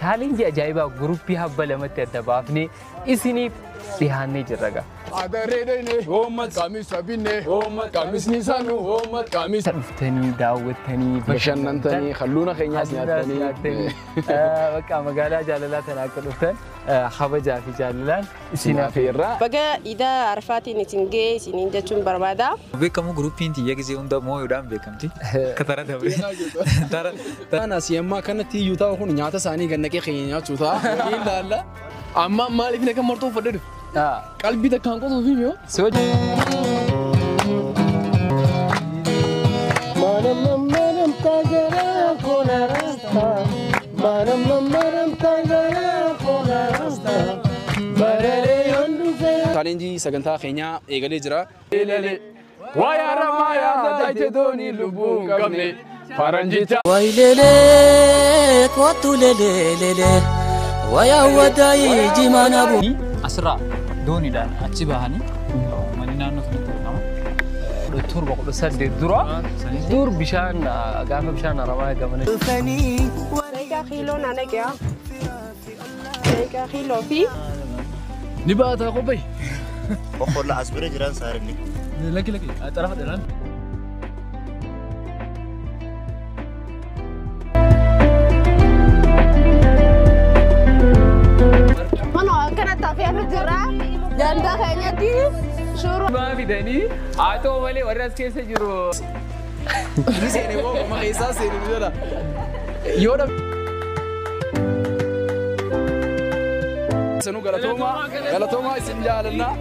Challenge ajaa'ibaa guruppii habba lamatti adda baafnee isiniif dhiyaannee jirra gaa. Dhuftanii daawwattanii bashannantanii halluuna keenyaas nyaattanii bakka magaalaa jaalalaa tana akka dhuftan kabajaa fi jaalalaan isin affeerra. Baga iida Arafaatiin isin ga'e isiniin jechuun barbaada. Beekamu guruppiin tiyya gisee hunda mooyuudhaan beekamti. Akka tara dabre. Tara. Taana asii ammaa kanatti iyyuu ta'u kun nyaata isaanii gannaqee keenya nyaachuu ta'a. Waliin laalla. Amma maaliif na kan martoo uffadhe dhufe? Qalbii takkaan qotuu fi miyoo? Challenge sagantaa keenyaa eegalee jira. Wayaa ramaayaa tajaajila doonii lubbuu hin qabne faranjicha. Waylele kootu lelelele wayaa wadaayii jimaan abu. Asirraa dooniidhaan achi bahanii manni naannoo sanatti argama. 17 18 dura dur bishaan gaafa bishaan haramaa gamana. Meeqa kiiloo naannoo qe'aa? Meeqa kiiloo fi? Ni baataa qophii. Boqqolloo as bira jiran saarinni. Lakki lakki xarafa dheeraan. Mana akkanatti hafee jira. Ganda keenyatti suuraa. Maa fidanii haa ta'u malee warri as keessa jiru. Inni seenee moo qoma keessaa seenee ni jira. Yoo dha. Sanuu galatoomaa galatoomaa isin jaalannaa.